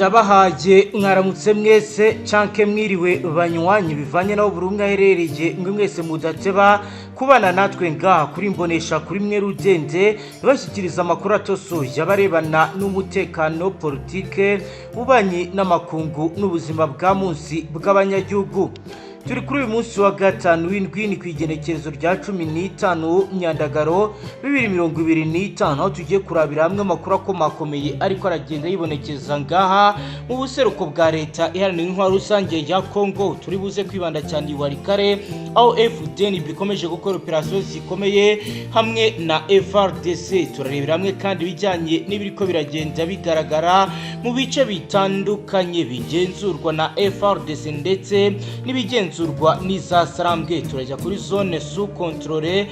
Ndabahaye mwaramutse mwese canke mwiriwe banywanyi, bivanye naho buri umwe aherereye. Mwe mwese mudateba kubana natwe ngaha kuri Mbonesha kuri mwe rudende bashyikiriza amakuru atosoye abarebana n'umutekano, politike, ububanyi n'amakungu n'ubuzima bwa munsi bw'abanyagihugu. Turi kuri uyu munsi wa gatanu w'indwi, ni ku igenekerezo rya 15 Myandagaro 2025, aho tugiye kurabira hamwe amakuru akomakomeye ariko aragenda yibonekeza ngaha mu buseruko bwa Leta Iharanira Intwaro Rusange ya Kongo. Turi buze kwibanda cyane i Walikale, aho FDNB ikomeje gukora operasiyo zikomeye hamwe na FARDC. Turarebera hamwe kandi ibijyanye n'ibiriko biragenda bigaragara mu bice bitandukanye bigenzurwa na FARDC ndetse n'ibigenzurwa n'iza Sarambwe. Turajya kuri zone sous contrôle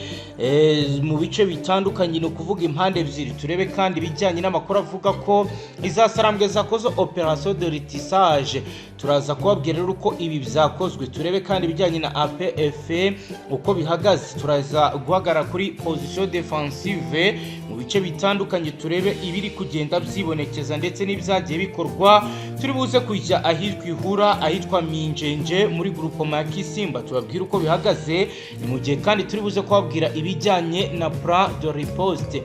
mu bice bitandukanye, ni ukuvuga impande ebyiri. Turebe kandi ibijyanye n'amakuru avuga ko iza Sarambwe zakoze opération de ratissage. Turaza kubabwira rero uko ibi byakozwe. Turebe kandi ibijyanye na APF uko bihagaze. Turaza guhagarara kuri position défensive mu bice bitandukanye, turebe ibiri kugenda byibonekeza ndetse n'ibyagiye bikorwa. Turi buze kujya ahitwa Ihura, ahitwa Minjenje muri groupement ya Kisimba, tubabwire uko bihagaze. Ni mu gihe kandi turi buze kubabwira ibijyanye na plan de riposte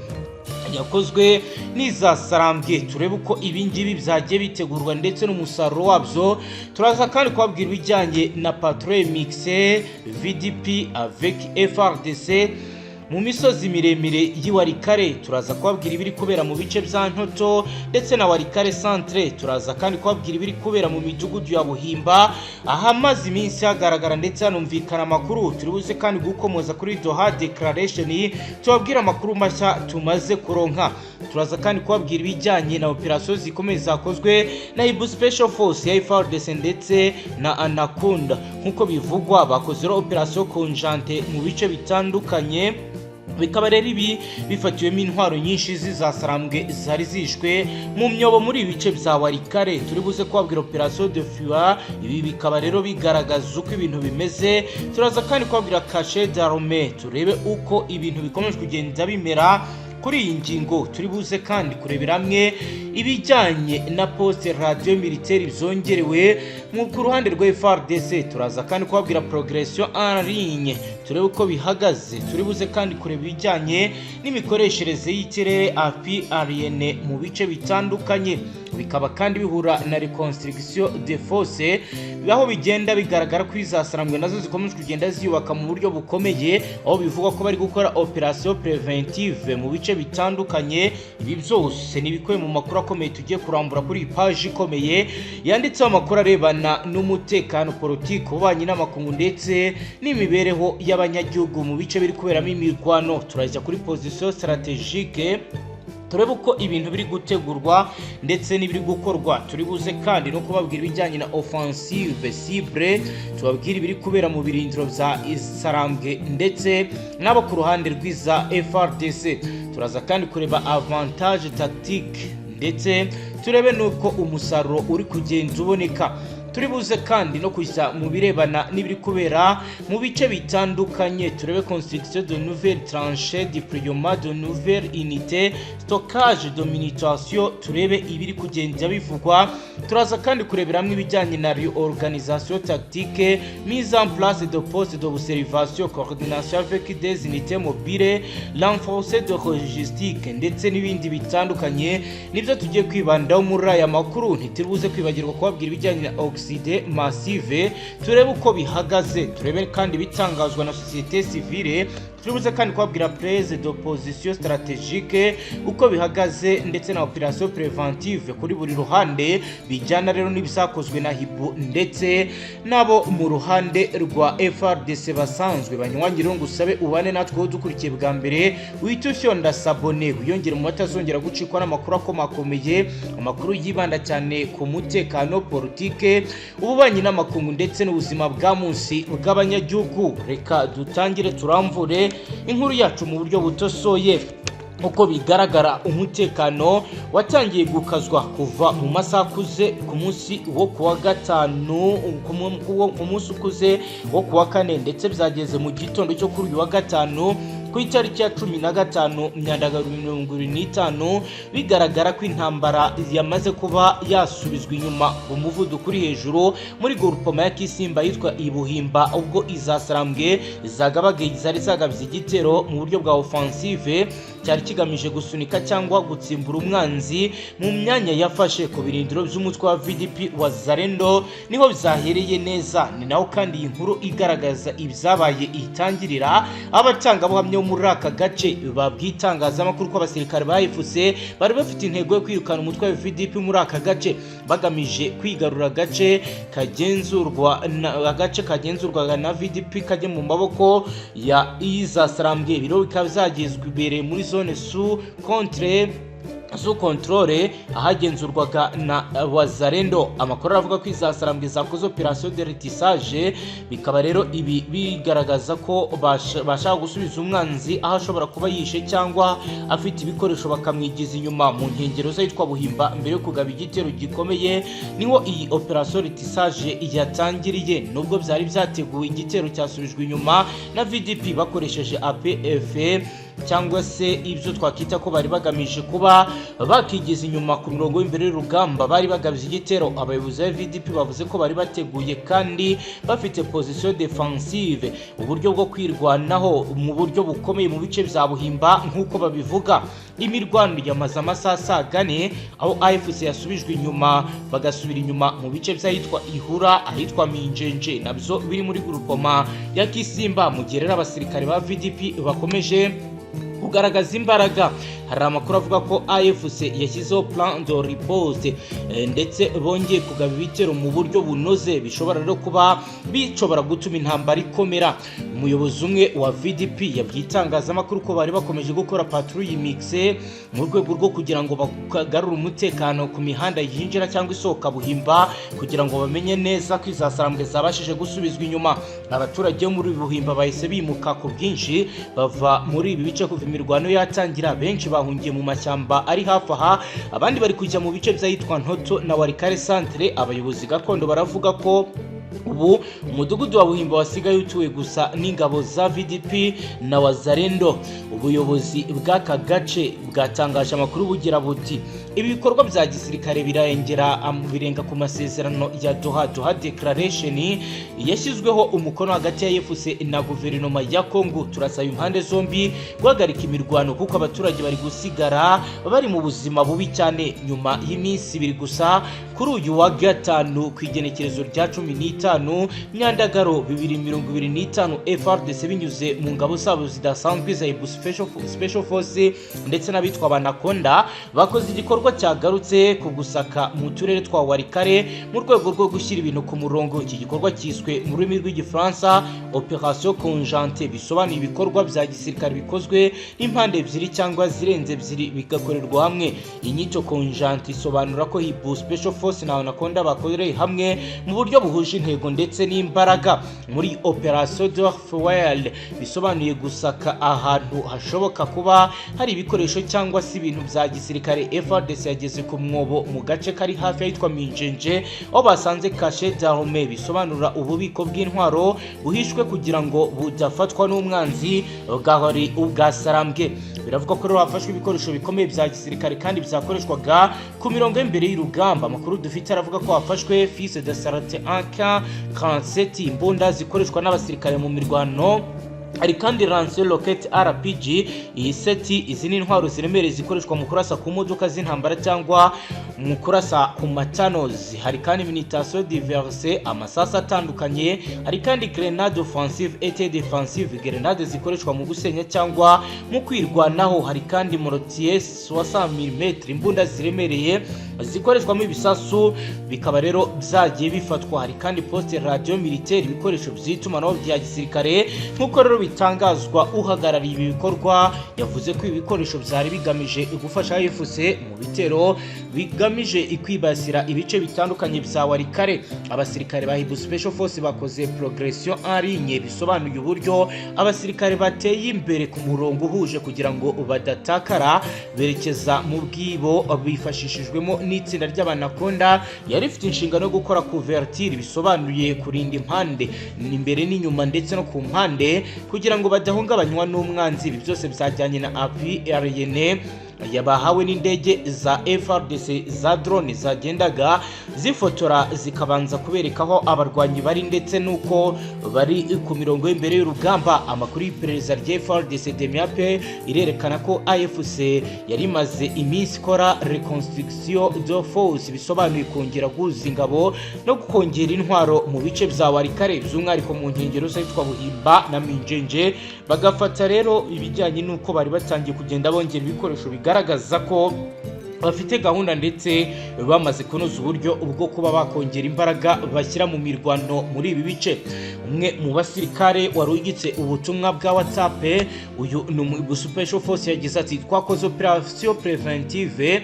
yakozwe n'iza Sarambwe, turebe uko ibi ngibi byagiye bitegurwa ndetse n'umusaruro wabyo. Turaza kandi kubabwira ibijyanye na patrouille mixte VDP avec FARDC mu misozi miremire y'i Walikale. Turaza kubabwira ibiri kubera mu bice bya Ntoto ndetse na Walikale centre. Turaza kandi kubabwira ibiri kubera mu midugudu ya Buhimba, ahamaze iminsi hagaragara ndetse hanumvikana amakuru. Turi buze kandi gukomoza kuri Doha Declaration, tubabwira amakuru mashya tumaze kuronka. Turaza kandi kubabwira ibijyanye na operasiyo zikomeye zakozwe na Ibu Special Force ya FARDC ndetse na Anaconda. Nk'uko bivugwa, bakoze operasiyo conjointe mu bice bitandukanye, bikaba rero ibi bifatiwemo intwaro nyinshi z'izasarambwe zari zishwe mu myobo muri ibi bice bya Walikale. Turi buze kubabwira opération de fua, ibi bikaba rero bigaragaza uko ibintu bimeze. Turaza kandi kubabwira cache d'armes, turebe uko ibintu bikomeje kugenda bimera kuri iyi ngingo. Turi buze kandi kurebera hamwe ibijyanye na poste radio militaire byongerewe mu ku ruhande rwa FARDC. Turaza kandi kubabwira progression en ligne, turebe uko bihagaze. Turi buze kandi kureba ibijyanye n'imikoreshereze y'ikirere, appui aérien, mu bice bitandukanye, bikaba kandi bihura na reconstruction de force, aho bigenda bigaragara ko izasarambwe nazo zikomeje kugenda ziyubaka mu buryo bukomeye, aho bivugwa ko bari gukora opération préventive mu bice bitandukanye. Ibi byose ni ibikubiye mu makuru akomeye tugiye kurambura kuri iyi paji ikomeye yanditseho amakuru arebana n'umutekano, politiki, ububanyi n'amakungu ndetse n'imibereho y'abanyagihugu mu bice biri kuberamo imirwano. Turajya kuri position stratégique, turebe uko ibintu biri gutegurwa ndetse n'ibiri gukorwa. Turi buze kandi no kubabwira ibijyanye na offensive ciblée, tubabwire ibiri kubera mu birindiro bya Sarambwe ndetse n'abo ku ruhande rw'iza FARDC. Turaza kandi kureba avantage tactique ndetse turebe n'uko umusaruro uri kugenda uboneka. Turi buze kandi no kujya mu birebana n'ibiri kubera mu bice bitandukanye, turebe construction de nouvelles tranchées, déploiement de nouvelles unités, stockage de munitions, turebe ibiri kugenda bivugwa. Turaza kandi kurebera hamwe ibijyanye na réorganisation tactique, mise en place de postes d'observation, coordination avec des unités mobiles, renforcement de logistique ndetse n'ibindi bitandukanye. Nibyo tugiye kwibandaho muri aya makuru. Ntituri kwibagirwa kubabwira ibijyanye na exode massive, turebe uko bihagaze, turebe kandi bitangazwa na société civile. Turibuze kandi kubabwira prise de position stratégique uko bihagaze ndetse na opération préventive kuri buri ruhande, bijyana rero n'ibisakozwe na Hibu ndetse n'abo mu ruhande rwa FARDC basanzwe. Banywanyi rero, ngusabe ubane natwe. Wowe dukurikiye bwa mbere, uhite ufyonda s'abonner, wiyongere mu batazongera gucikwa n'amakuru akomakomeye, amakuru yibanda cyane ku mutekano, politike, ububanyi n'amakungu ndetse n'ubuzima bwa munsi bw'abanyagihugu. Reka dutangire turamvure inkuru yacu mu buryo butosoye. Uko bigaragara, umutekano watangiye gukazwa kuva mu masaha akuze ku munsi wo kuwa gatanu, ku munsi ukuze wo kuwa kane, ndetse byageze mu gitondo cyo kuri uyu wa gatanu. Ku itariki ya 15 Myandagaro 2025, bigaragara ko intambara yamaze kuba yasubizwa inyuma ku muvuduko uri hejuru muri groupement ya Kisimba yitwa Ibuhimba, ubwo izasarambwe zagabaga zari zagabye igitero mu buryo bwa offensive cyari kigamije gusunika cyangwa gutsimbura umwanzi mu myanya yafashe ku birindiro by'umutwe wa VDP Wazalendo. Niho byahereye neza. Ni naho kandi iyi nkuru igaragaza ibyabaye itangirira. Abatangabuhamya bo muri aka gace babwiye itangazamakuru ko abasirikare ba AFC bari bafite intego yo kwirukana umutwe wa VDP muri aka gace, bagamije kwigarura agace kagenzurwaga na VDP kajya mu maboko ya Izasarambwe. Ibiro bikaba byagezwe imbere muri zone sous contrôle, ahagenzurwaga na Wazalendo. Amakuru aravuga ko izasarambwe zakoze opération de ratissage, bikaba rero ibi bigaragaza ko bashaka gusubiza umwanzi aho ashobora kuba yishe cyangwa afite ibikoresho, bakamwigiza inyuma mu nkengero z'ahitwa Buhimba mbere yo kugaba igitero gikomeye. Niho iyi opération ratissage yatangiriye. Nubwo byari byateguwe, igitero cyasubijwe inyuma na VDP bakoresheje APF, cyangwa se ibyo twakita ko bari bagamije kuba bakigiza inyuma ku mirongo y'imbere y'urugamba bari bagabye igitero. Abayobozi ba VDP bavuze ko bari bateguye kandi bafite position défensive, uburyo bwo kwirwanaho mu buryo bukomeye mu bice bya Buhimba nk'uko babivuga. Imirwano yamaze amasaha asaga 4, aho AFC yasubijwe inyuma, bagasubira inyuma mu bice by'ahitwa Ihura, ahitwa Minjenje, nabyo biri muri groupement ya Kisimba, mu gihe rero abasirikare ba VDP bakomeje kugaragaza imbaraga. Hari amakuru avuga ko AFC yashyizeho plan de riposte, ndetse bongeye kugaba ibitero mu buryo bunoze, bishobora rero kuba bishobora gutuma intambara ikomera. Umuyobozi umwe wa VDP yabwiye itangazamakuru ko bari bakomeje gukora patrouille mixte mu rwego rwo kugira ngo bagarure umutekano ku mihanda yinjira cyangwa isohoka Buhimba, kugira ngo bamenye neza ko izasarambwe zabashije gusubizwa inyuma. Abaturage bo muri Buhimba bahise bimuka ku bwinshi, bava muri ibi bice kuva imirwano yatangira. Benshi bahungiye mu mashyamba ari hafi aha, abandi bari kujya mu bice by'ahitwa Ntoto na Walikale Centre. Abayobozi gakondo baravuga ko ubu umudugudu wa Buhimba wasigaye utuwe gusa n'ingabo za VDP na Wazalendo. Ubuyobozi bw'aka gace bwatangaje amakuru bugira buti: "Ibi bikorwa bya gisirikare birengera birenga ku masezerano ya Doha, Doha Declaration, yashyizweho umukono hagati ya AFC na guverinoma ya Congo. Turasaba impande zombi guhagarika imirwano kuko abaturage bari gusigara bari mu buzima bubi cyane." Nyuma y'iminsi 2 gusa, kuri uyu wa gatanu ku igenekerezo rya 15 Myandagaro 2025, FARDC binyuze mu ngabo zabo zidasanzwe za Ibu Special Force ndetse n'abitwa Banakonda bakoze igikorwa cyagarutse ku gusaka mu turere twa Walikale mu rwego rwo gushyira ibintu ku murongo. Iki gikorwa cyiswe mu rurimi rw'Igifaransa opération conjointe, bisobanuye ibikorwa bya gisirikare bikozwe n'impande ebyiri cyangwa zirenze ebyiri, bigakorerwa hamwe. Inyito conjointe isobanura ko Hibu Special Force na Anaconda bakoreye hamwe mu buryo buhuje intego ndetse n'imbaraga muri opération de fouille, bisobanuye gusaka ahantu hashoboka kuba hari ibikoresho cyangwa se ibintu bya gisirikare. FARDC yageze ku mwobo mu gace kari hafi y'ahitwa Minjenje, aho basanze cache d'armes, bisobanura ububiko bw'intwaro buhishwe kugira ngo budafatwa n'umwanzi, bwahari ubwasarambwe. Biravuga ko rero hafashwe ibikoresho bikomeye bya gisirikare kandi byakoreshwaga ku mirongo y'imbere y'urugamba. Amakuru dufite aravuga ko hafashwe fusil d'assaut AK 47, imbunda zikoreshwa n'abasirikare mu mirwano. Hari kandi lance-roquette RPG iyi seti. Izi ni intwaro ziremereye zikoreshwa mu kurasa ku modoka z'intambara cyangwa mu kurasa ku matanozi. Hari kandi munitions diverses, amasasu atandukanye. Hari kandi grenade offensive et défensive, grenade zikoreshwa mu gusenya cyangwa mu kwirwanaho. Hari kandi mortier 60 mm, imbunda ziremereye zikoreshwamo ibisasu, bikaba rero byagiye bifatwa. Hari kandi poste radio militaire, ibikoresho by'itumanaho bya gisirikare. Nk'uko rero bitangazwa, uhagarariye ibi bikorwa yavuze ko ibi bikoresho byari bigamije gufasha AFC mu bitero bigamije kwibasira ibice bitandukanye bya Walikale. Abasirikare ba Hibu Special Force bakoze progression en ligne, bisobanuye uburyo abasirikare bateye imbere ku murongo uhuje kugira ngo badatakara, berekeza mu bwibo bifashishijwemo n'itsinda ry'Abanakonda yari ifite inshingano yo gukora couverture, bisobanuye kurinda impande imbere n'inyuma ndetse no ku mpande kugira ngo badahungabanywa n'umwanzi. Ibi byose byajyanye na appui aérien yabahawe n'indege za FARDC za drone zagendaga zifotora, zikabanza kubereka aho abarwanyi bari ndetse n'uko bari ku mirongo y'imbere y'urugamba. Amakuru y'iperereza rya FARDC DEMIAP irerekana ko AFC yari imaze iminsi ikora reconstruction de force, bisobanuye kongera guhuza ingabo no kongera intwaro mu bice bya Walikale, by'umwihariko mu nkengero z'ahitwa Buhimba na Minjenje. Bagafata rero ibijyanye n'uko bari batangiye kugenda bongera ibikoresho, bigaragaza ko bafite gahunda ndetse bamaze kunoza uburyo bwo kuba bakongera imbaraga bashyira mu mirwano muri ibi bice. Umwe mu basirikare wari ugitse ubutumwa bwa WhatsApp, uyu ni umu special force, yagize ati: "Twakoze operation préventive.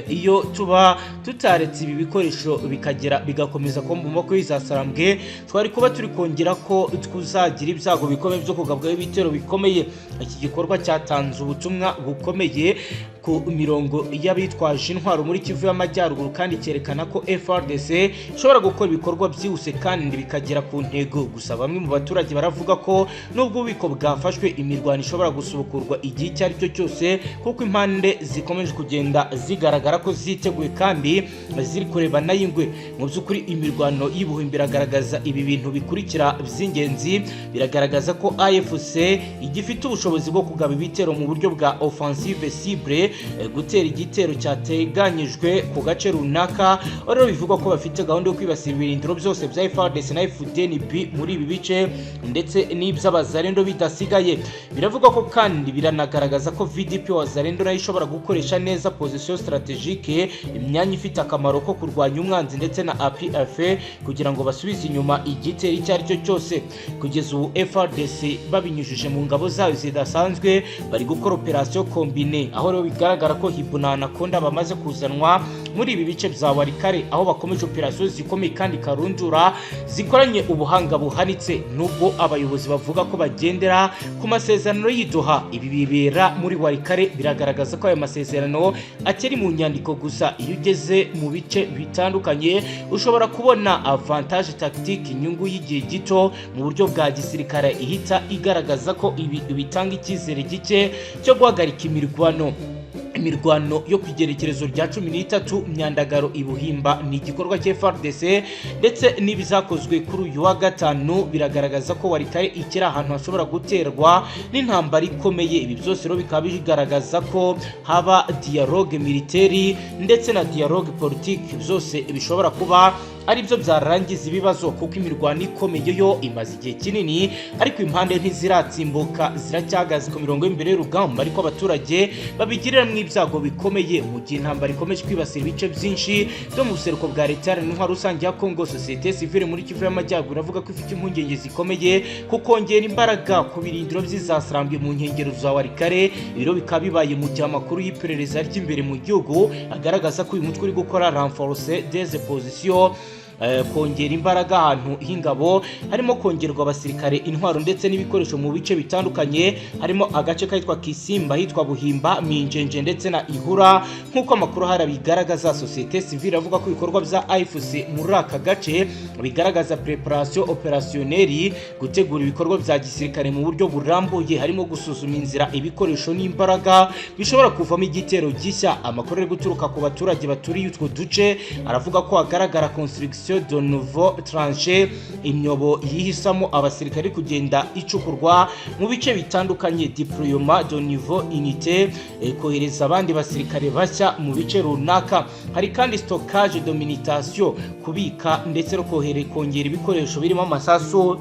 Iyo tuba tutaretse ibi bikoresho bikagera bigakomeza kuba mu maboko y'izasarambwe, twari kuba turi kongera ko tuzagira ibyago bikomeye byo kugabwaho ibitero bikomeye. Iki gikorwa cyatanze ubutumwa bukomeye ku mirongo y'abitwaje intwaro muri Kivu y'Amajyaruguru, kandi cyerekana ko FARDC ishobora gukora ibikorwa byihuse kandi bikagera ku ntego." Gusa bamwe mu baturage baravuga ko nubwo ububiko bwafashwe, imirwano ishobora gusubukurwa igihe icyo ari cyo cyose, kuko impande zikomeje kugenda zigaragara ko ziteguye kandi ziri kurebana y'ingwe. Mu by'ukuri imirwano y'Ibuhimbi iragaragaza ibi bintu bikurikira by'ingenzi: biragaragaza ko AFC igifite ubushobozi bwo kugaba ibitero mu buryo bwa offensive ciblée, gutera igitero cyateganyijwe ku gace runaka. Aho rero bivugwa ko bafite gahunda yo kwibasira ibirindiro byose bya FARDC na FDNB muri ibi bice ndetse n'iby'Abazarendo bidasigaye. Biravugwa ko kandi biranagaragaza ko VDP Wazalendo nayo ishobora gukoresha neza position stratégique, imyanya ifite akamaro ko kurwanya umwanzi, ndetse na APF kugira ngo basubize inyuma igitero icyo ari cyo cyose. Kugeza ubu FARDC babinyujije mu ngabo zayo zidasanzwe bari gukora operation combinée, aho rero bigaragara ko Hiboux na Anaconda bamaze kuzanwa muri ibi bice bya Walikale, aho bakomeje operation zikomeye kandi karundura zikoranye ubuhanga buhanitse. Nubwo abayobozi bavuga ko bagendera ku masezerano y'i Doha, ibi bibera muri Walikale biragaragaza ko ayo masezerano akiri mu nyandiko gusa. Iyo ugeze mu bice bitandukanye ushobora kubona avantage tactique, inyungu y'igihe gito mu buryo bwa gisirikare, ihita igaragaza ko ibi bitanga icyizere gike cyo guhagarika imirwano. Imirwano yo ku igerekerezo rya 13 Myandagaro Ibuhimba ni igikorwa cya FARDC ndetse n'ibizakozwe kuri uyu wa gatanu biragaragaza ko Walikale ikiri ahantu hashobora guterwa n'intambara ikomeye. Ibi byose rero bikaba bigaragaza ko haba dialogue militaire ndetse na dialogue politique, byose bishobora kuba ari byo byarangiza ibibazo, kuko imirwano ikomeye yo imaze igihe kinini ariko impande ntiziratsimbuka, ziracyahagaze ku mirongo y'imbere y'urugamba, ariko abaturage babigiriramo ibyago bikomeye. Mu gihe intambara ikomeje kwibasira ibice byinshi byo mu buseruko bwa Leta Iharanira Intwaro Rusange ya Kongo, sosiyete sivile muri Kivu y'Amajyaruguru iravuga ko ifite impungenge zikomeye ku kongera imbaraga ku birindiro by'izasarambwe mu nkengero za Walikale. Ibiro bikaba bibaye mu gihe amakuru y'iperereza ry'imbere mu gihugu agaragaza ko uyu mutwe uri gukora renforce des positions, kongera imbaraga ahantu h'ingabo, harimo kongerwa abasirikare, intwaro ndetse n'ibikoresho mu bice bitandukanye, harimo agace kitwa Kisimba, hitwa Buhimba, Minjenje ndetse na Ihura. Nk'uko amakuru ahari abigaragaza, sosiyete sivile avuga ko ibikorwa bya AFC muri aka gace bigaragaza préparation opérationnelle, gutegura ibikorwa bya gisirikare mu buryo burambuye, harimo gusuzuma inzira, ibikoresho n'imbaraga bishobora kuvamo igitero gishya. Amakuru ari guturuka ku baturage baturiye utwo duce aravuga ko hagaragara construction de nouveau tranchées, imyobo yihisamo abasirikare kugenda icukurwa mu bice bitandukanye, déploiement de nouveau unité, kohereza abandi basirikare bashya mu bice runaka. Hari kandi stockage de munitions, kubika ndetse no kongera ibikoresho birimo amasasu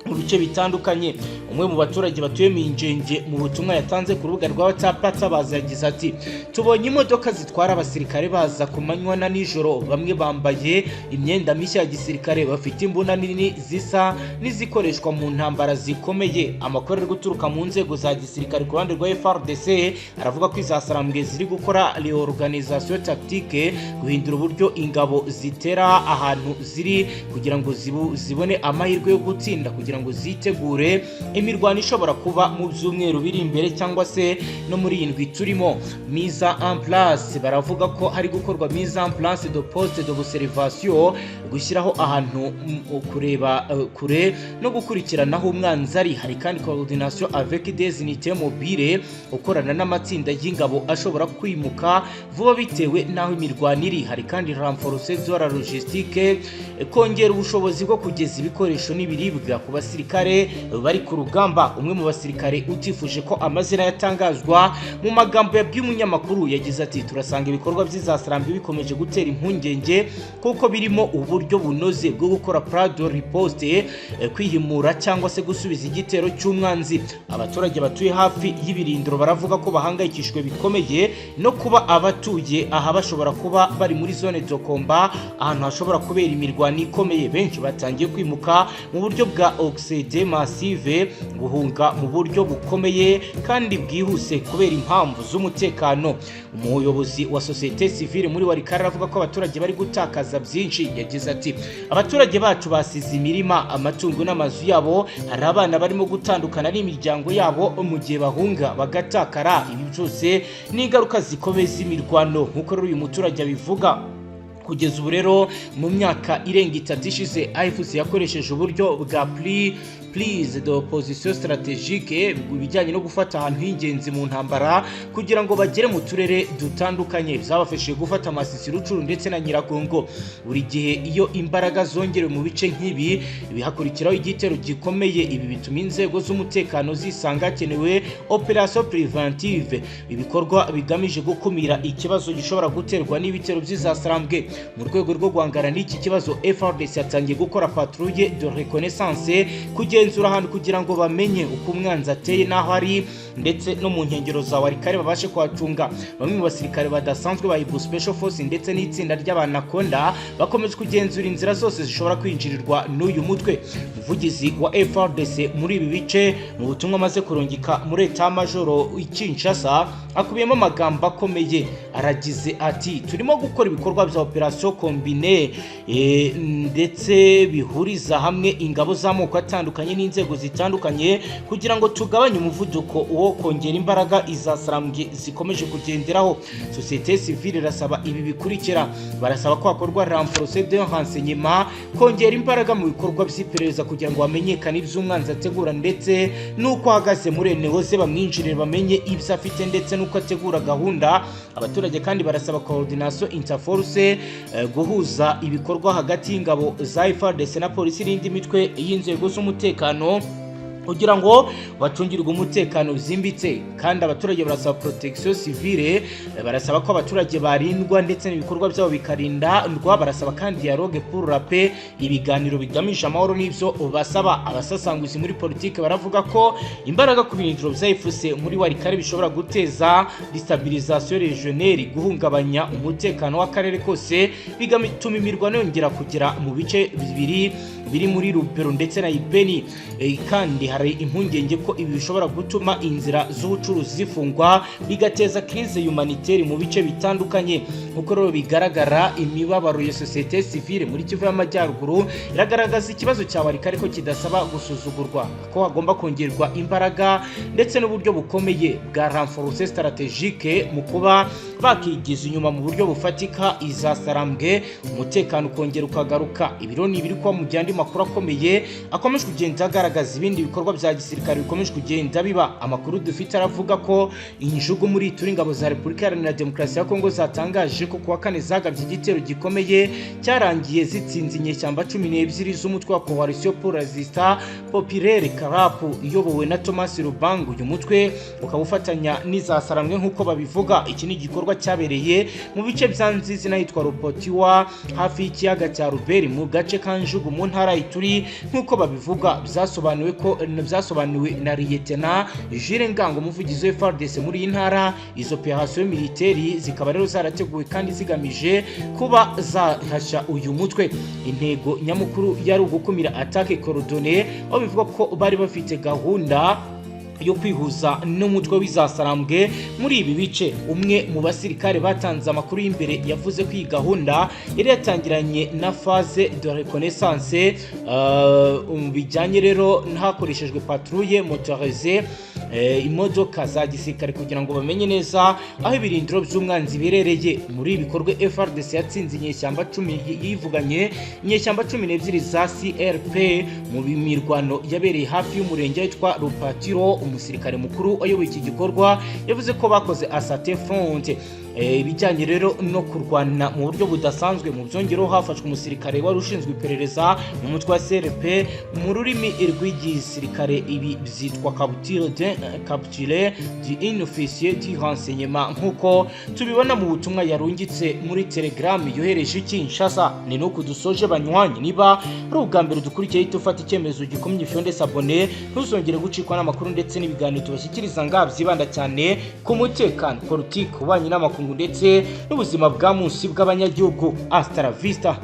mu bice bitandukanye. Umwe mu baturage batuye Minjenje, mu butumwa yatanze ku rubuga rwa WhatsApp atabaza, yagize ati: "Tubonye imodoka zitwara abasirikare baza ku manywa na nijoro. Bamwe bambaye imyenda mishya ya gisirikare, bafite imbunda nini zisa n'izikoreshwa mu ntambara zikomeye." Amakuru ari guturuka mu nzego za gisirikare ku ruhande rwa FARDC aravuga ko izasarambwe ziri gukora reorganisation tactique, guhindura uburyo ingabo zitera ahantu ziri kugira ngo zibone amahirwe yo gutsinda, kugira ngo zitegure Imirwano ishobora kuba mu byumweru biri imbere cyangwa se no muri iyi ndwi turimo. Mise en place, baravuga ko hari gukorwa mise en place de poste d'observation, gushyiraho ahantu kureba kure no gukurikirana aho umwanzi ari. Hari kandi coordination avec des unités mobiles, ukorana n'amatsinda y'ingabo ashobora kwimuka vuba bitewe n'aho imirwano iri. Hari kandi renforcer de la logistique, kongera ubushobozi bwo kugeza ibikoresho n'ibiribwa ku basirikare bari ku rugamba. Umwe mu basirikare utifuje ko amazina yatangazwa, mu magambo yabwiye umunyamakuru yagize ati: "Turasanga ibikorwa by'izasarambwe bikomeje gutera impungenge, kuko birimo uburyo bunoze bwo gukora plan de riposte, kwihimura cyangwa se gusubiza igitero cy'umwanzi." Abaturage batuye hafi y'ibirindiro baravuga ko bahangayikishijwe bikomeye no kuba abatuye aha bashobora kuba bari muri zone de combat, ahantu hashobora kubera imirwano ikomeye. Benshi batangiye kwimuka mu buryo bwa exode massive, guhunga mu buryo bukomeye kandi bwihuse kubera impamvu z'umutekano. Umuyobozi wa sosiyete sivile muri Walikale aravuga ko abaturage bari gutakaza byinshi. Yagize ati: "Abaturage bacu basize imirima, amatungo n'amazu yabo. Hari abana barimo gutandukana n'imiryango yabo mu gihe bahunga bagatakara. Ibi byose ni ingaruka zikomeye z'imirwano", nk'uko rero uyu muturage abivuga. Kugeza ubu rero, mu myaka irenga 3 ishize, AFC yakoresheje uburyo bwa prise de position stratégique, ibijyanye no gufata ahantu h'ingenzi mu ntambara kugira ngo bagere mu turere dutandukanye. Byabafashije gufata Masisi, Rutshuru ndetse na Nyiragongo. Buri gihe iyo imbaraga zongerewe mu bice nk'ibi, bihakurikiraho igitero gikomeye. Ibi bituma inzego z'umutekano zisanga hakenewe opération préventive, ibikorwa bigamije gukumira ikibazo gishobora guterwa n'ibitero by'izasarambwe. Mu rwego rwo guhangana n'iki kibazo, FARDC yatangiye gukora patrouille de reconnaissance, kugenzura ahantu kugira ngo bamenye uko umwanzi ateye n'aho ari, ndetse no mu nkengero za Walikale babashe kuhacunga. Bamwe mu basirikare badasanzwe ba Hibou Special Force ndetse n'itsinda ry'Abanakonda bakomeje kugenzura inzira zose zishobora kwinjirirwa n'uyu mutwe. Umuvugizi wa FARDC muri ibi bice, mu butumwa amaze kurungika muri état-major i Kinshasa, akubiyemo amagambo akomeye. Aragize ati: "Turimo gukora ibikorwa bya opération combinée ndetse bihuriza hamwe ingabo z'amoko atandukanye n'inzego zitandukanye kugira ngo tugabanye umuvuduko wo kongera imbaraga izasarambwe zikomeje kugenderaho." Sosiyete sivile irasaba ibi bikurikira: barasaba ko hakorwa renforcement de renseignement, kongera imbaraga mu bikorwa by'iperereza kugira ngo hamenyekane iby'umwanzi ategura ndetse n'uko ahagaze muri enewoze, bamwinjirire bamenye ibyo afite ndetse n'uko ategura gahunda. Abaturage kandi barasaba coordination interforce, guhuza ibikorwa hagati y'ingabo za FARDC na polisi n'indi mitwe y'inzego z'umutekano kugira ngo bacungirwe umutekano byimbitse. Kandi abaturage barasaba protection civile, barasaba ko abaturage barindwa ndetse n'ibikorwa byabo bikarindwa. Barasaba kandi dialogue pour la paix, ibiganiro bigamije amahoro n'ibyo basaba. Abasasanguzi muri politike baravuga ko imbaraga ku birindiro bya AFC muri Walikale bishobora guteza déstabilisation régionale, guhungabanya umutekano w'akarere kose, bigatuma imirwano yongera kugera mu bice bibiri biri muri Lubero ndetse na Ibeni. Kandi hari impungenge ko ibi bishobora gutuma inzira z'ubucuruzi zifungwa, bigateza crise humanitaire mu bice bitandukanye. Nk'uko rero bigaragara, imibabaro ya sosiyete sivile muri Kivu y'Amajyaruguru iragaragaza ikibazo cya Walikale ko kidasaba gusuzugurwa, ko hagomba kongerwa imbaraga ndetse n'uburyo bukomeye bwa renforcement stratégique mu kuba bakigiza inyuma mu buryo bufatika izasarambwe, umutekano ukongera ukagaruka. Ibiro ni ibiri kuba mu gihe andi makuru akomeye akomeje kugenda agaragaza ibindi bikorwa bya gisirikare bikomeje kugenda biba. Amakuru dufite aravuga ko injugu muri Ituri, ingabo za Repubulika Iharanira Demokarasi ya Kongo zatangaje ko kuwa kane zagabye igitero gikomeye cyarangiye zitsinze inyeshyamba 12 z'umutwe wa Coalition pour la Résistance Populaire, CRP, iyobowe na Thomas Lubanga. Uyu mutwe ukaba ufatanya n'izasaramwe nk'uko babivuga. Iki ni igikorwa cyabereye mu bice bya Nzizi n'ahitwa Rupotiwa, hafi y'ikiyaga cya Ruberi, mu gace ka Njugu mu ntara Ituri, nk'uko babivuga. Byasobanuwe ko byasobanuwe na Lieutenant Jules Ngango, umuvugizi wa FARDC muri iyi ntara. Izo opération militaire zikaba rero zarateguwe kandi zigamije kuba zahasha uyu mutwe. Intego nyamukuru yari ugukumira attaque coordonnée, aho bivuga ko bari bafite gahunda Yo kwihuza n'umutwe w'izasarambwe muri ibi bice. Umwe mu basirikare batanze amakuru y'imbere yavuze ko iyi gahunda yari yatangiranye na phase de reconnaissance, bijyanye rero hakoreshejwe patrouille motorisée, imodoka za gisirikare, kugira ngo bamenye neza aho ibirindiro by'umwanzi biherereye. Muri ibi bikorwa FARDC yatsinze inyeshyamba 10, yivuganye inyeshyamba 12 za CRP mu mirwano yabereye hafi y'umurenge witwa Rupatiro. Umusirikare mukuru wayoboye iki gikorwa yavuze ko bakoze assaut front, ibijyanye rero no kurwana mu buryo budasanzwe. Mu byongereho, hafashwe umusirikare wari ushinzwe iperereza mu mutwe wa CRP. Mu rurimi rw'igisirikare ibi byitwa capture d'un officier du renseignement, nk'uko tubibona mu butumwa yarungitse muri Telegram yohereje Kinshasa. Ni nuko dusoje, banywanyi. Niba ari ubwa mbere dukurikiye, hita ufata icyemezo gikomye, ufyonde s'abonner, ntuzongere gucikwa n'amakuru ndetse n'ibiganiro tubashyikiriza ngaha byibanda cyane ku mutekano, politiki, ububanyi n'amakungu ndetse n'ubuzima bwa munsi bw'abanyagihugu. Hasta la vista.